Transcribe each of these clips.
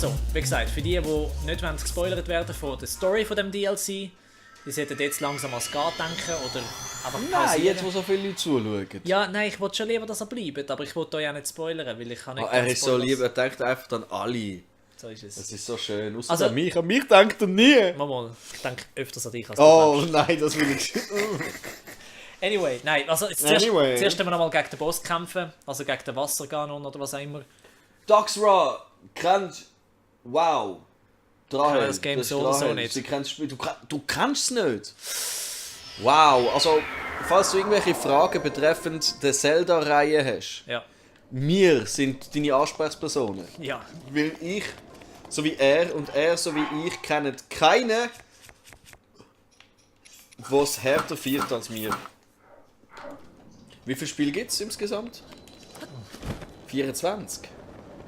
Also, wie gesagt, für die nicht gespoilert werden von der Story von dem DLC, die sollten jetzt langsam ans Gehen denken oder einfach pausieren. Nein, jetzt wo so viele Leute zuschauen. Ja, nein, ich wollte schon lieber, dass er bleibt, aber ich wollte euch auch nicht spoilern, weil ich kann nicht... Er ist so lieb, er denkt einfach an alle. So ist es. Es ist so schön. Ausser Also- an mich denkt er nie. Mal, ich denke öfters an dich als Oh nein, das will ich. Anyway, nein, also zuerst müssen wir nochmal gegen den Boss kämpfen, also gegen den Wasserganon oder was auch immer. Daxra kennt. Wow. Drahel, Ich kenne das Game so oder so nicht. Sie kennt das Spiel. Du kennst es nicht. Wow, also falls du irgendwelche Fragen betreffend der Zelda-Reihe hast, Ja. wir sind deine Ansprechpersonen. Ja. Weil ich, so wie er und er, so wie ich, kennen keinen, der es härter feiert als wir. Wie viele Spiele gibt es insgesamt? 24.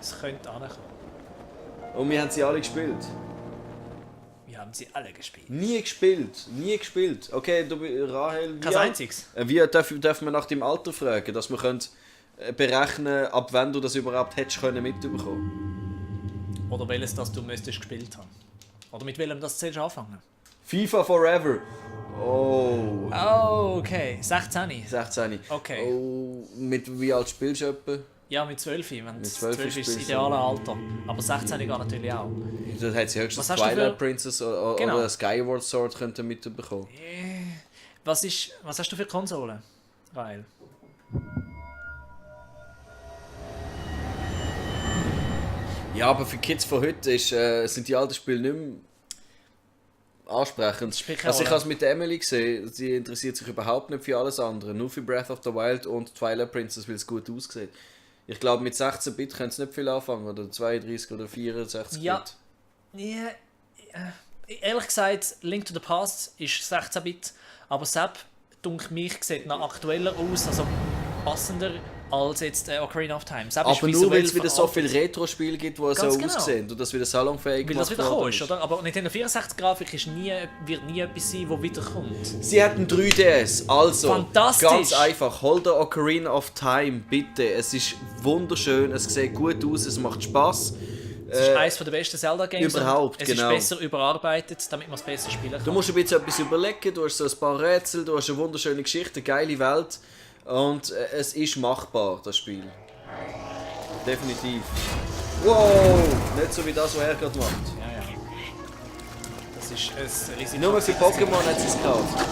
Es könnte ankommen. Und wir haben sie alle gespielt. Wir haben sie alle gespielt. Nie gespielt. Okay, du, Rahel, Kein einziges. Wie dürfen wir nach deinem Alter fragen, dass wir können berechnen, ab wann du das überhaupt hättest können mitbekommen? Oder welches, das du müsstest gespielt haben. Oder mit welchem das du anfangen. FIFA Forever. Oh. Oh, okay. 16. 16. Okay. Oh, mit wie alt spielst du etwa? Ja, mit 12. Wenn Mit 12 12 ist das spielst du. ideale Alter. Aber 16 geht natürlich auch. Das hat sie höchstens Was hast du Twilight für- Princess oder, Genau. oder Skyward Sword könnten mitbekommen. Was hast du für Konsolen, Rael? Ja, aber für Kids von heute sind die alten Spiele nicht mehr ansprechend. spielt keine Also ich Rolle. habe es mit der Emily gesehen, sie interessiert sich überhaupt nicht für alles andere, nur für Breath of the Wild und Twilight Princess, weil es gut aussieht. Ich glaube, mit 16-Bit können sie nicht viel anfangen, oder 32 oder 64-Bit. Ja. Ja, ehrlich gesagt, Link to the Past ist 16-Bit, aber Sepp, dunkel mich, sieht noch aktueller aus, also passender als jetzt Ocarina of Time. Sepp ist Aber nur visuell weil es wieder so veraltet. viele Retro-Spiele gibt, die so Ganz genau. aussehen und das wieder salonfähig Weil das wieder worden kommt, ist, oder? Aber Nintendo 64-Grafik wird nie etwas sein, das wiederkommt. Sie hatten 3DS, also Fantastisch. ganz einfach, hol dir Ocarina of Time, bitte. Es ist wunderschön, es sieht gut aus, es macht Spaß. Es ist eines der besten Zelda-Games. überhaupt, Es genau. ist besser überarbeitet, damit man es besser spielen kann. Du musst ein bisschen etwas überlegen, du hast so ein paar Rätsel, du hast eine wunderschöne Geschichte, eine geile Welt und es ist machbar, das Spiel. Definitiv. Wow, nicht so wie das, was er gerade macht. Ja. Das ist ein riesiges... Nur für Pokémon hat sie es gekauft.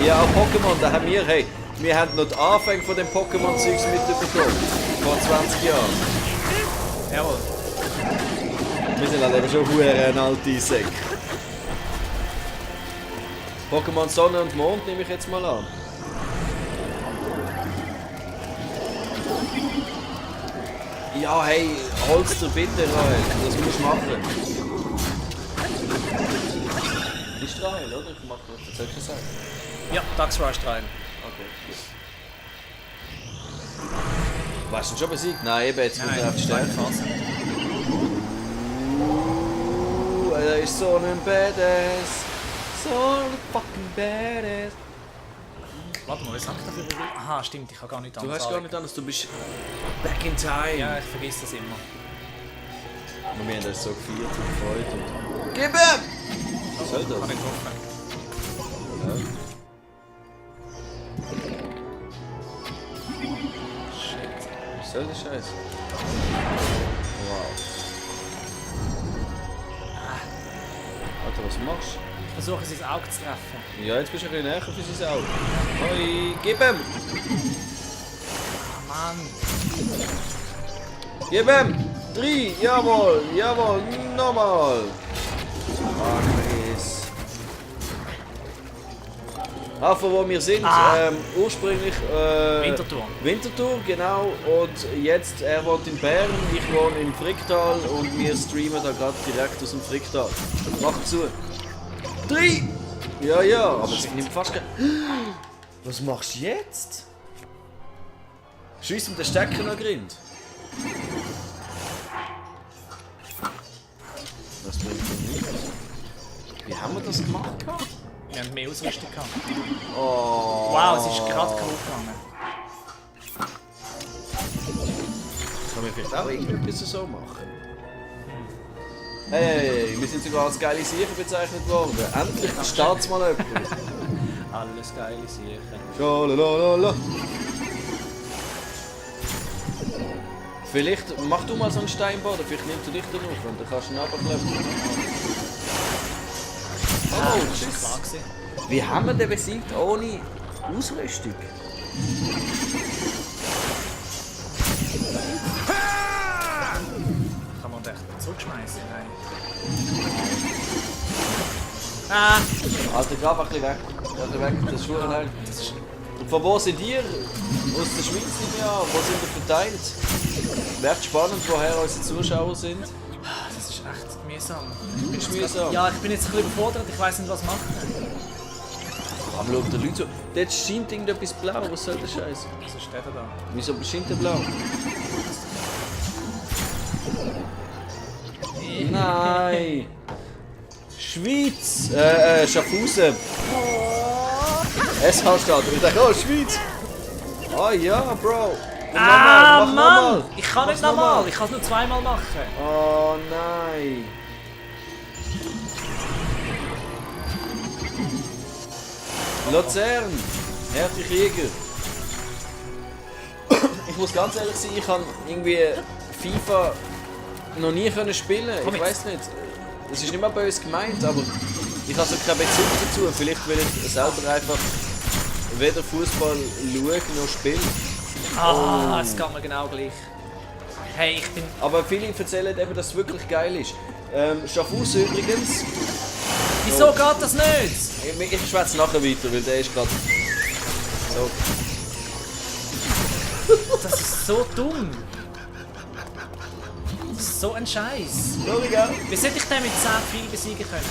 Ja, auch Pokémon, da haben wir haben noch die Anfänge von dem Pokémon-Zeugs mitbekommen. Vor 20 Jahren. Jawohl. Wir sind halt eben schon verdammt alte Säcke. Pokémon Sonne und Mond nehme ich jetzt mal an. Ja, hey, hol's dir bitte, Rahel. Das musst du machen. Ist Rahel, oder? Ich mach das. Das sollst du sagen. Ja, Dax Rush 3. Okay, gut. Weißt du schon besiegt? Nein, eben, jetzt kommt er auf die Stärke. Phase. Er ist so ein Badass. So ein fucking Badass. Warte mal, was sagt er für eine... Aha, stimmt, ich habe gar nicht Du anders hast gar nicht anders, du bist back in time. Ja, ich vergesse das immer. Und wir haben uns so gefeiert und gefreut. Und... Gib ihm! Was soll Ich habe das? nicht getroffen. Shit. Was soll der Scheiß? Wow. Alter, was machst du? Ich versuche sein Auge zu treffen. Ja, jetzt bist du ein bisschen näher für sein Auge. Hoi, gib ihm! Ah, Mann. Gib ihm! 3, jawohl, jawohl, nochmal! Ah, Chris. Von wo wir sind, ursprünglich Winterthur. Winterthur, genau. Und jetzt, er wohnt in Bern, ich wohne in Fricktal und wir streamen da gerade direkt aus dem Fricktal. Mach zu. 3! Ja, ja, aber es nimmt fast kein... Was machst du jetzt? Schiess ihm den Stecker noch Grind. Was bringt denn nichts? Wie haben wir das gemacht? Wir haben mehr Ausrüstung gehabt. Oh. Wow, es ist gerade kaputt gegangen. Kann man vielleicht auch irgendetwas so machen? Hey, wir sind sogar als geile Sieger bezeichnet worden. Endlich steht's mal jemand. Alles geile Sachen. Schalalala. Vielleicht mach du mal so einen Steinboden, vielleicht nimmst du dich dann auf und dann kannst du ihn runterklepfen. Oh, Das tschüss. war klar gewesen. Wie haben wir den besiegt ohne Ausrüstung? Kann man den echt zurückschmeißen? Nein. Ah! Alter, geh einfach ein bisschen weg. Geh ein bisschen weg, das ist schon hell. Und von wo sind ihr? Aus der Schweiz sind wir, wo sind wir verteilt? Wäre spannend, woher unsere Zuschauer sind. Das ist echt mühsam. Ist mühsam. Ja, ich bin jetzt ein bisschen überfordert, ich weiß nicht, was machen. Aber schau den Leuten so. Dort scheint irgendetwas blau, was soll der Scheiß? Was steht da? Wieso scheint der blau? Nein! Schweiz! Schaffhausen! SH steht. Und ich dachte, oh, Schweiz! Ah ja, Bro! Ah, Mach Mann! nochmal. Ich kann nicht Mach's nochmal, ich kann es nur zweimal machen. Oh nein! Luzern! Härte Krieger! Ich muss ganz ehrlich sein, ich kann irgendwie FIFA noch nie können spielen. Komm Ich jetzt. weiß nicht. Es ist nicht mal böse gemeint, aber ich habe so keinen Bezug dazu. Vielleicht will ich selber einfach weder Fußball schauen noch spielen. Ah, es geht mir genau gleich. Hey, ich bin... Aber viele erzählen eben, dass es wirklich geil ist. Schaffhausen übrigens. Wieso geht das nicht? Ich schwätze nachher weiter, weil der ist gerade. So. Das ist so dumm. Das ist so ein Scheiß. Sorry, gell? Wie sollte ich den mit 10 Pfeilen besiegen können?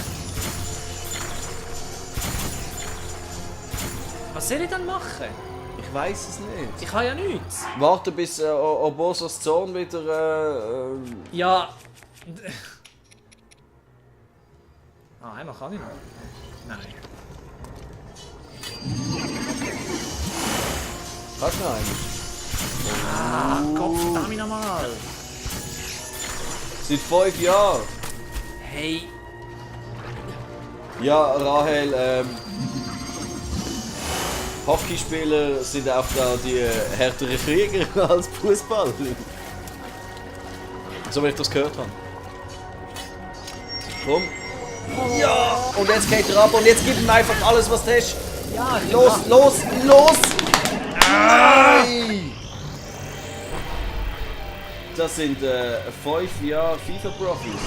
Was soll ich dann machen? Ich weiß es nicht. Ich habe ja nichts. Warte bis Obosos Zorn wieder. Ja... Ah, einmal kann ich noch. Nein. Kannst du noch einmal? Ah, Gott verdammt nochmal. Seit 5 Jahren. Hey, Ja, Rahel, Hockeyspieler sind auch da die härteren Krieger als Fußball. So wie ich das gehört habe. Komm. Ja! Und jetzt geht er ab und jetzt gib ihm einfach alles, was du hast. ja, ich Los, los, los! Nein! Das sind 5 Jahre FIFA-Profis.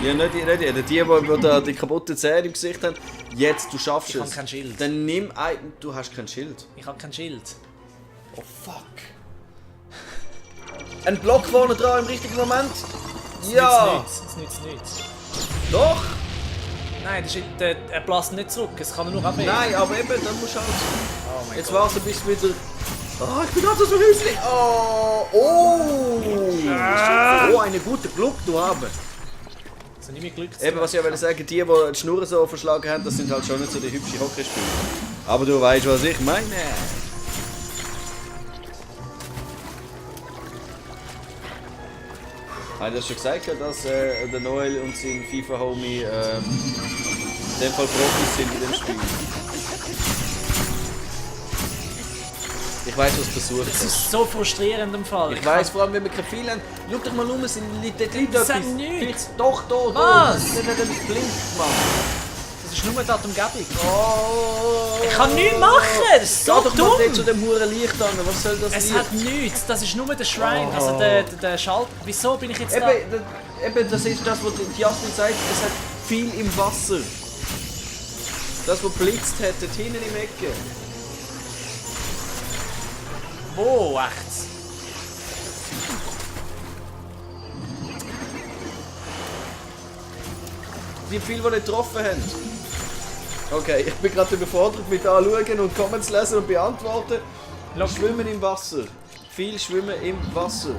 Ja, nicht die kaputten Zähne im Gesicht haben. Jetzt, du schaffst Ich es. habe kein Schild. Dann nimm ein... Du hast kein Schild. Ich habe kein Schild. Oh fuck. Ein Block vorne dran im richtigen Moment. Ja! Das nützt nichts. Doch! Nein, das ist, er bläst nicht zurück, es kann er nur abwehren. Nein, aber eben, dann musst du halt... Oh mein Jetzt Gott. warte bis wieder... Oh, ich bin gerade so häuslich. Oh! Oh! Oh, eine gute Glück du haben. So nicht mehr Glück. Eben, was ich wollte sagen, die die Schnurren so verschlagen haben, das sind halt schon nicht so die hübschen Hockeyspieler. Aber du weißt, was ich meine. Habe ich das schon gesagt, dass der Noel und sein FIFA-Homie in dem Fall Profis sind in dem Spiel? Ich weiß, was versucht Das hast. ist so frustrierend im Fall. Ich weiss, vor allem wenn wir kein viel haben. Schau dich mal um, sind dort liegt Das etwas. hat nichts. Vielleicht- Doch, da, Was? Das ist nicht etwas blinkt, Mann. Das ist nur die Umgebung. Oh. Ich kann nichts machen, das ist so Geh doch mal dumm. dort zu dem huren Licht an, was soll das Es Licht? hat nichts, das ist nur der Shrine, Oh. also der Schalt. Wieso bin ich jetzt da? Eben, das ist das, was die Jasmin sagt, es hat viel im Wasser. Das, was blitzt hat, dort hinten im Ecke. Wo, echt? Die viel, die nicht getroffen haben. Okay, ich bin gerade überfordert mit anschauen und Comments lesen und beantworten. Look. Schwimmen im Wasser. Viel Schwimmen im Wasser.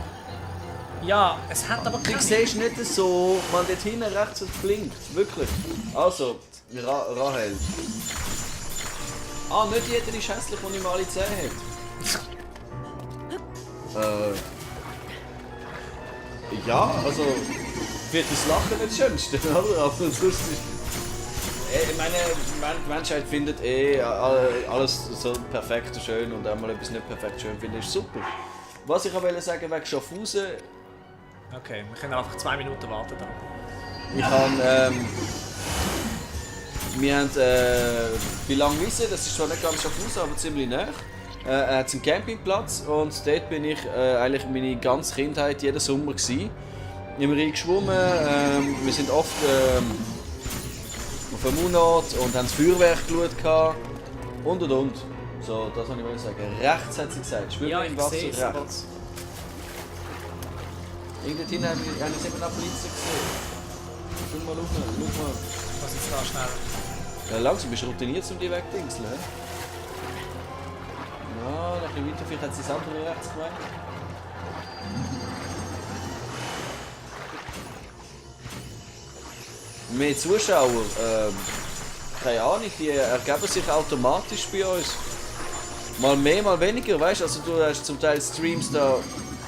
Ja, es hat aber Du keine... siehst nicht so, man dort hinten rechts es blinkt. Wirklich. Also, Rahel. Ah, nicht jeder ist hässlich, der nicht mal alle Zähne hat. Ja, also wird das Lachen nicht das Schönste, oder? Aber sonst ist... Ich meine, die Menschheit findet alles so perfekt und schön und einmal etwas nicht perfekt schön findet, ist super. Was ich auch sagen wegen Schaffhausen, Okay, wir können einfach 2 Minuten warten da. wir haben bei Langwiese, das ist zwar nicht ganz Schaffhausen, aber ziemlich nah, hat einen Campingplatz und dort bin ich eigentlich meine ganze Kindheit jeden Sommer gewesen. Immer reingeschwommen, wir sind oft auf einem Monat und haben das Feuerwerk geschaut und. So, das wollte ich sagen. Rechts hat sie gesagt, schwimmen Ja, im ich Wasser sehe es. rechts. Irgendwann habe ich 7 Blitze gesehen. Schau mal rauf, schau mal. Was jetzt da schnell? Ja, langsam bist du routiniert, um die wegdingseln. Ja, noch ein bisschen weiter, vielleicht hat sie das andere rechts gemeint. Mehr Zuschauer, keine Ahnung, die ergeben sich automatisch bei uns. Mal mehr, mal weniger, weißt du? Also du hast zum Teil Streams, da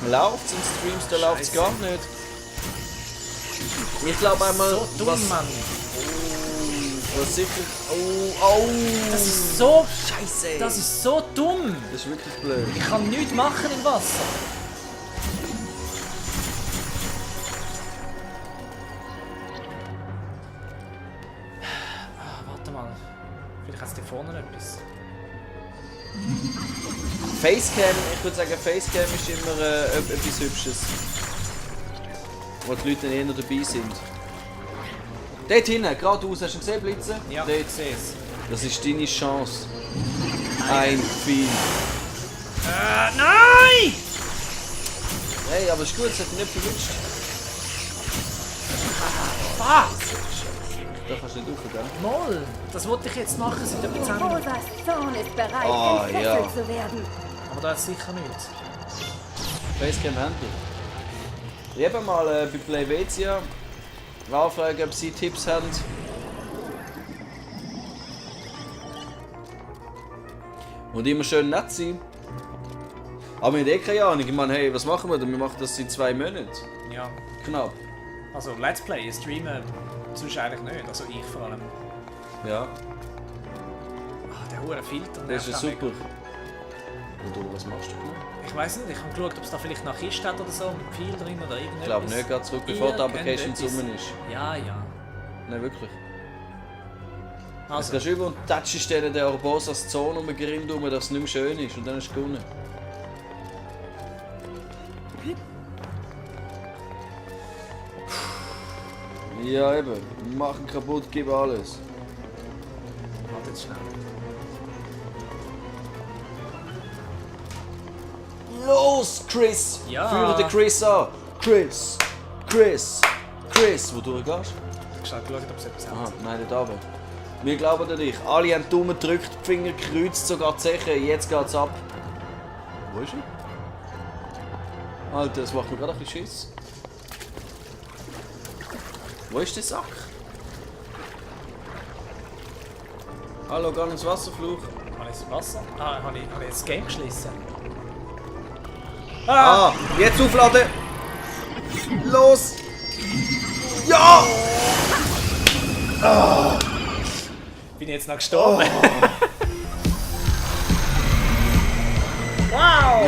läuft es und Streams, da läuft es gar nicht. Ich glaube einmal, So dumm, was, Mann. was sicher... Oh! Das ist so... Scheiße! Das ist so dumm. Das ist wirklich blöd. Ich kann nichts machen im Wasser. Warte mal. Vielleicht hat es da vorne noch etwas. Facecam, ich würde sagen, Facecam ist immer etwas Hübsches. Wo die Leute dann eher dabei sind. Dort hinten, geradeaus, hast du gesehen, Blitze? Ja, Dort. ich sehe es. Das ist deine Chance. Ein Pfeil. Nein! Hey, aber ist gut, es hat mich nicht verwünscht. Fuck! Da kannst du nicht rauf, gell? Moll! Das wollte ich jetzt machen, seit etwa 10 Minuten. Rosas Zorn ist bereit, Ah, entfesselt ja. zu werden. Aber da ist sicher nichts. Facecam Händler. Ich habe mal bei Playvezia anfragen, ob sie Tipps haben. Und immer schön nett sein. Aber wir haben keine Ahnung. Ich meine, hey, was machen wir denn? Wir machen das seit 2 Monaten. Ja. Knapp. Also Let's Play, streamen sonst eigentlich nicht. Also ich vor allem. Ja, Ah, der hohe Filter das nervt ist auch super. mega. Und du, was machst du genau? Ich weiß nicht, ich habe geschaut, ob es da vielleicht noch Kiste hat oder so, mit Pfeil drin oder irgendetwas. Ich glaube nicht, geht zurück, bevor die Application Irgendetwas. zusammen ist. Ja, ja. Nein, wirklich. Jetzt Also, gehst du über und tätschst denen der Urbosas Zone um den Grind herum, dass es nicht mehr schön ist. Und dann hast du gewonnen. Ja eben, machen kaputt, gib alles. warte jetzt schnell. Los, Chris! Ja. Führe den Chris an! Chris! Wo du gehst? Ich habe geschaut, ob es etwas Aha, hat. nein, nicht runter. Wir glauben an dich. Alle haben die Daumen gedrückt, die Finger gekreuzt, sogar die Zeche. Jetzt geht's ab. Wo ist er? Alter, das macht mir gerade ein bisschen Schiss. Wo ist der Sack? Hallo, geh ins Wasserfluch. Habe ich das Wasser? Ah, habe ich das Game geschlossen? Ah, jetzt aufladen! Los! Ja! Bin ich jetzt noch gestorben?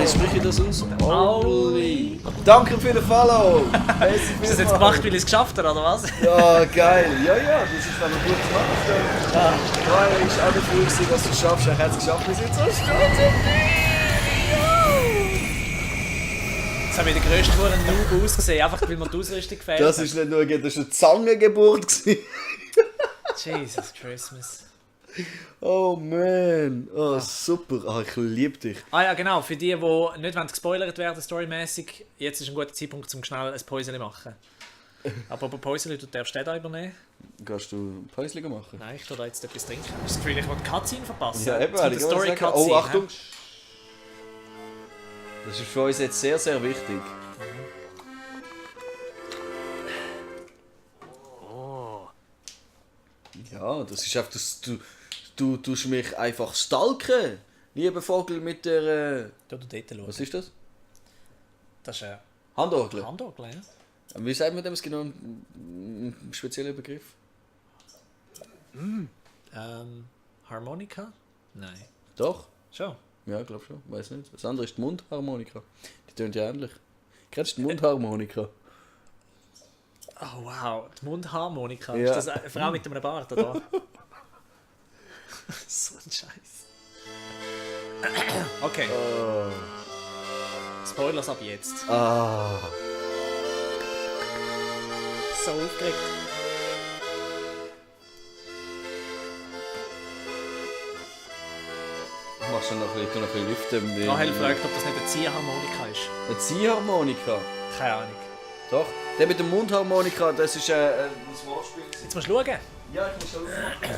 Wie spreche ich das aus? Aui. Danke für den Follow! Hast du das jetzt gemacht, weil ich es geschafft habe, oder was? Ja, geil! Ja, das ist dann ein guter Mann. Ja, ich war auch nicht froh, gewesen, dass du es schaffst. Ich hätte es geschafft, wir sind so stolz auf dich! Jetzt habe ich den grössten Huren Noob ausgesehen, einfach weil mir die Ausrüstung gefällt. Das ist nicht nur das war eine Zangengeburt. gewesen. Jesus Christmas. Oh man, oh super, ich liebe dich. Ah ja, genau, für die nicht gespoilert werden storymäßig, jetzt ist ein guter Zeitpunkt, um schnell ein Päuschen machen. Apropos Päuschen, du darfst den da übernehmen. Gehst du Päuschen machen? Nein, ich tue da jetzt etwas trinken. Hast du das Gefühl, ich will die Cutscene verpassen? Ja, eben, Das hätte wird ich eine auch sagen. Story-Cutscene. Oh, Achtung! Das ist für uns jetzt sehr, sehr wichtig. Ja, das ist einfach, du tust mich einfach stalken, lieber Vogel mit der... Du dort schauen. Was ist das? Das ist eine Handorgel? Handorgel, ja. Wie sagt man dem? Es gibt noch einen speziellen Begriff. Harmonika? Nein. Doch? Schon. Ja, glaube schon. Weiß nicht. Das andere ist die Mundharmonika. Die tönt ja ähnlich. Kennst du die Mundharmonika? Oh wow, die Mundharmonika. Ja. Ist das eine Frau mit einem Bart, oder? So ein Scheiß. Okay, Spoilers ab jetzt. Ah. So aufgeregt. Machst du noch ein bisschen lüften? Rahel fragt, ob das nicht eine Ziehharmonika ist. Eine Ziehharmonika? Keine Ahnung. Doch. Der mit dem Mundharmonika, das ist ein Wortspiel. Jetzt musst du schauen. Ja, ich muss schon schauen.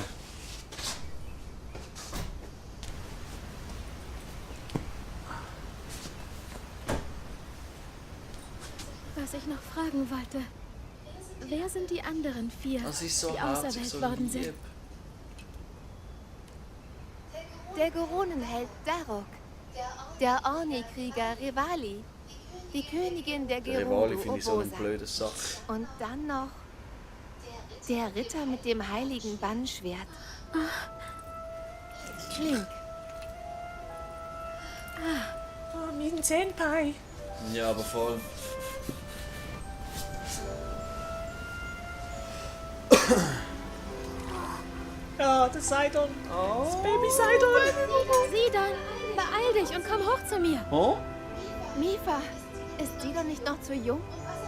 Was ich noch fragen wollte. Wer sind die anderen 4, Das ist so die herzig, auserwählt so worden lieb. sind? Der Goronenheld Darok, der Orni-Krieger Rivali, die Königin der Der Rivali Gerudo finde ich so eine Obosa blöde Sache. und dann noch der Ritter mit dem heiligen Bannschwert. Klink. Oh, mein Senpai. Ja, aber voll. Ja, das Sidon. Das Baby Sidon. Sidon, beeil dich und komm hoch zu mir. Oh? Mifa, ist sie doch nicht noch zu jung,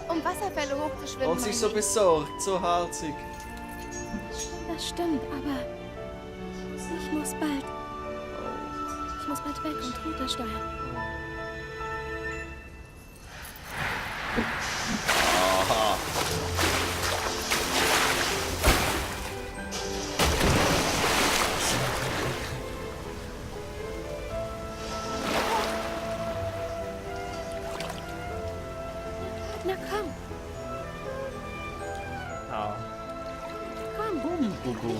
um Wasserfälle hochzuschwimmen? Und sie ist so mein Lieb? besorgt, so herzig. Das stimmt, aber ich muss bald. Ich muss bald weg und runtersteuern. Aha. Na komm, Ah. komm.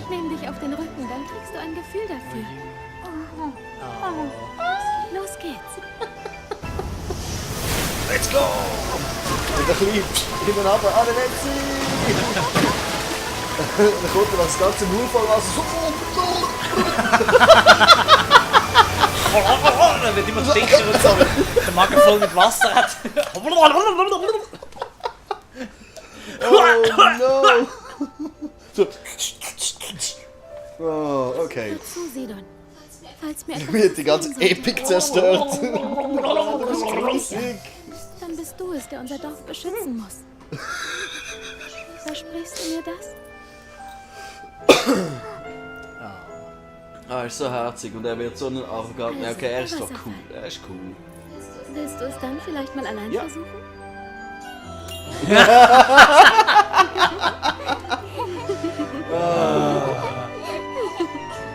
Ich nehme dich auf den Rücken, dann kriegst du ein Gefühl dafür. Los geht's. Let's go! Und der Kleine immer runter, alle Netze! Dann kommt er das ganze Murfall raus. Dann wird immer dicker und so. Der Magen voll mit Wasser hat. Oh no! So. Oh, okay. Hör zu, Sidon. Falls mir etwas Mir hat die ganze passieren sollte, Epic zerstört. Das ist grusig. dann bist du es, der unser Dorf beschützen muss. Versprichst du mir das? Ah, er ist so herzig und er wird so ein arrogant. Ja, okay, er ist doch cool. Er ist cool. Willst du es dann vielleicht mal allein Ja. versuchen?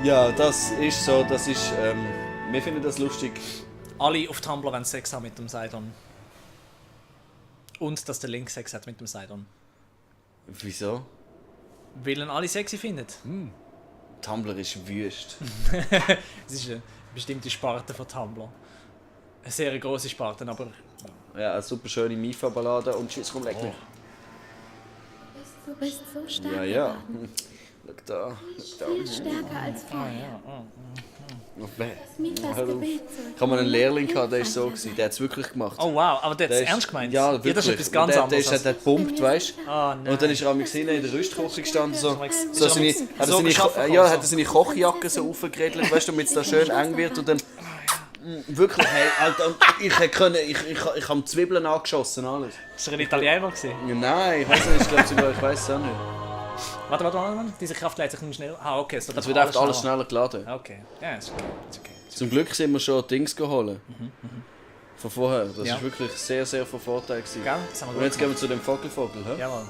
Ja, das ist so, das ist, wir finden das lustig. Alle auf Tumblr wollen Sex haben mit dem Sidon. Und dass der Link Sex hat mit dem Sidon. Wieso? Weil ihn alle sexy finden. Tumblr ist wüst. Es ist eine bestimmte Sparte von Tumblr. Eine sehr grosse Sparte, aber Ja, eine super schöne Mifa-Ballade und tschüss, komm, leck mich. Du bist so stark Ja, ja. geworden. Schau da. Viel stärker als vorher. Mifas Hör auf. Gebet. Ich habe mal einen Lehrling gehabt, der ist so gewesen. Der hat es wirklich gemacht. Oh wow, aber der hat es ist- ernst gemeint? Ja, wirklich. das ist etwas ganz der, anderes. Der hat gepumpt, weißt du? Ah, nein. Und dann ist er am gesehen in der Rüstküche gestanden, so, Ist so er seine, am- hat er so seine, geschaffen ja, oder hat er so? seine Kochjacke so aufgeredelt, weißt du, damit es da schön eng wird und dann wirklich, hey, Alter, und ich habe Zwiebeln angeschossen, alles. Ist er ein Italiener gewesen? Nein, ich weiß nicht, ich glaube sogar, ich weiß es auch nicht. Warte. Diese Kraft leitet sich nicht schnell. Ah, okay. Es wird einfach alles schneller geladen. Okay. Ja, ist okay. Ist okay. Zum Glück sind wir schon Dings geholt. Von vorher. Das Ja. ist wirklich sehr, sehr von Vorteil gewesen. Gell? Das haben wir Und jetzt gut gehen wir zu dem Vogel, hä? Jawohl.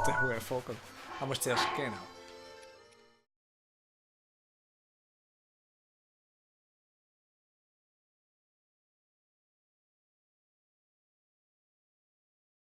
Der hohe Vogel. Aber zuerst, genau.